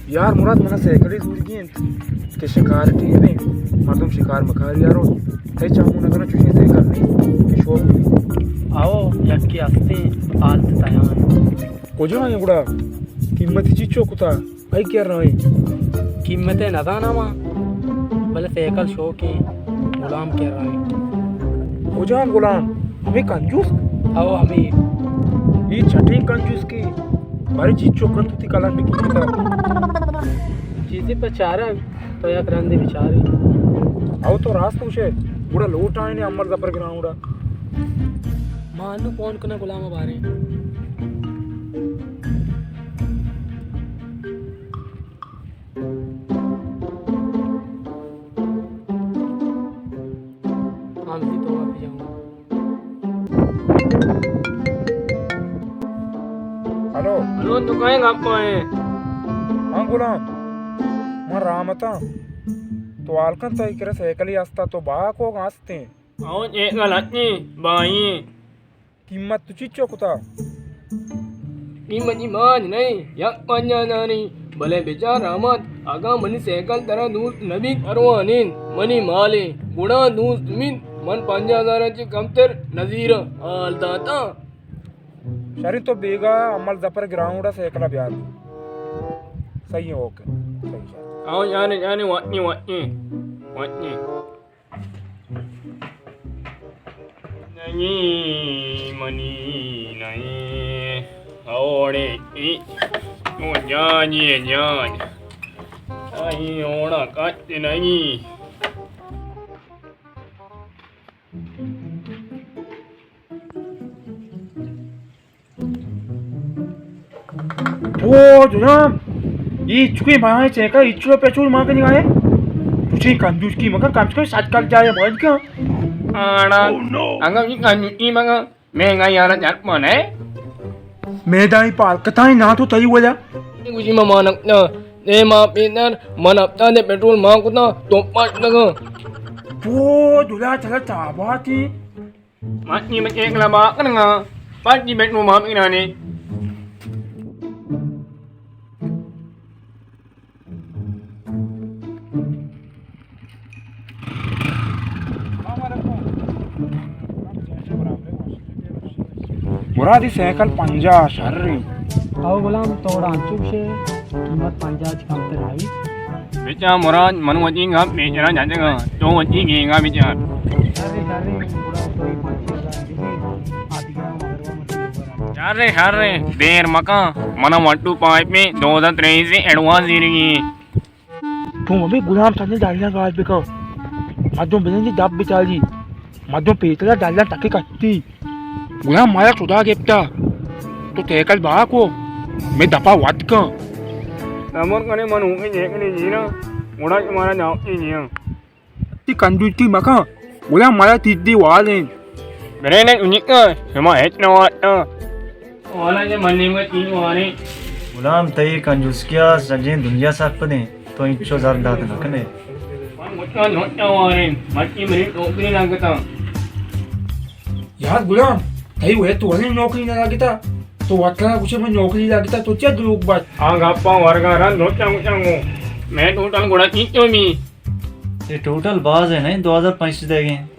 یار مراد، منا سائیکلے زورگی انت کہ شکار ٹیم ایں، مردم شکار مکار یارو، تئی چمو نہ کناں چوشیں سائیکل نیست کہ شوق بی۔ آؤ، یکے ہستیں، حال تیان۔ کجا ایں گڑا؟ قیمت چیچو کتا؟ اے کرا ایں؟ قیمت نزاناں ما، بلے سائیکل شوقیں، غلام کرا ایں۔ کجا غلام؟ ہمے کنجوس؟ او ہمے۔ اے چٹیں کنجوس کہ بارے چیچو کنت وتی کلنڈ قیمتا۔ چیزے پہ چارگ، تو یک رندے بچارے۔ او تو راست گوشے، گڑا لوٹ آئینے امر ظفر گراؤنڈا۔ ما انو فون کناں غلام بارے۔ ہلو۔ ہلو، تو کئے گپ ایں؟ ہاں غلام، من رحمتاں۔ تو حال کن، تئی کرا سائیکلے ہستا، تو بہا کوگ ہستیں؟ او، سائیکل ہستیں، بہائیں۔ قیمت تو چیچو کتا؟ قیمت ای مان نئیں، یک پنجاہ داریں، بلے بچار رحمت، اگاں منی سائیکل ترا دوست نبیت، پرواہ نیں، منی مالے، گڑا دوست بیت، من پنجاہ ہزار چہ کمتر نزیراں، حال داتاں۔ شریں، تو بیگاہ امل ظفر گراؤنڈا سائیکل بیار۔ صحیح ایں، اوکے۔ صحیح ایں۔ آؤ، جانے، جانے، وانی، وانی، وانی۔ نئیں، منی نئیں۔ اوڑے ای۔ او جان، اے جان۔ آئی اوڑا کچ نئیں۔ او جناب، اے چکے ماں چیکا اچو پچول ماں کنی آئے۔ تجھے کنجوس کی مگا کم سے کم سات کال جائے بند کا۔ آڑا۔ انگا اے کنجوس کی مگا مہنگا یارا جات مانے۔ میدانی پالکتائیں نہ تو تئی وجہ۔ گوشی ما مانک نہ۔ اے ماں پیتر، من ہفتہ دے پٹرول ماں کتا، تو پاٹ لگا۔ او جلا چلا چاباتی۔ ماں نی مچ ایک لبا کنگا، پاٹی بیٹھو ماں میرانے۔ مرادی سائیکل پنجاہ شر۔ او غلام، تو وڑا انچو گشے، قیمت پنجاہ چ کمتر نہ بیت۔ بچا مراد، من وتی گپ پیسرا جتگاں، تو وتی گیگا بچار۔ شریں، شریں، گڑا تو اے پنچ ہزار بگیر، آ دگہ مگر وتی اوبر۔ شریں، شریں، دیر مکن، من وٹو پائپیں دو ہزار تریس ایڈوانس دیرگی۔ تو ہمے غلام سریں ڈالیاں گاز بکن، مردم بزنجی دب بچاری، مردم پیترا ڈالیاں ٹکے کٹی۔ گڑا مارا چدا گپتا، تو تیکل بہا کو، مئے دپا وت کن۔ صبر کنے من اوکے جیکنے جینا، گڑا شمارا دعوتی جیاں۔ تی کنجوسی مکن، گڑا مارا تیدی والیں۔ برے نے انیکا، شما ہچ نہ واتا۔ والا جے من نیمگا تین واریں۔ غلام تئی کنجوسکیا سجیں دنیا سرپدیں۔ تو انچو زر دات نہ کنے۔ من مچاں نوٹاں واریں، مرچی منی نوکری لگتا۔ یار غلام، تئی وے تو نے نوکری نہ لگتا، تو وتلا کچھ من نوکری لگتا، تو چے دروگ بات؟ آ گپاں ورگا رن نوٹاں مچاں گو۔ میں ٹوٹل گڑا چیچو می۔ یہ ٹوٹل باز ہے نہیں، دو ہزار پانچ سو دے گئے۔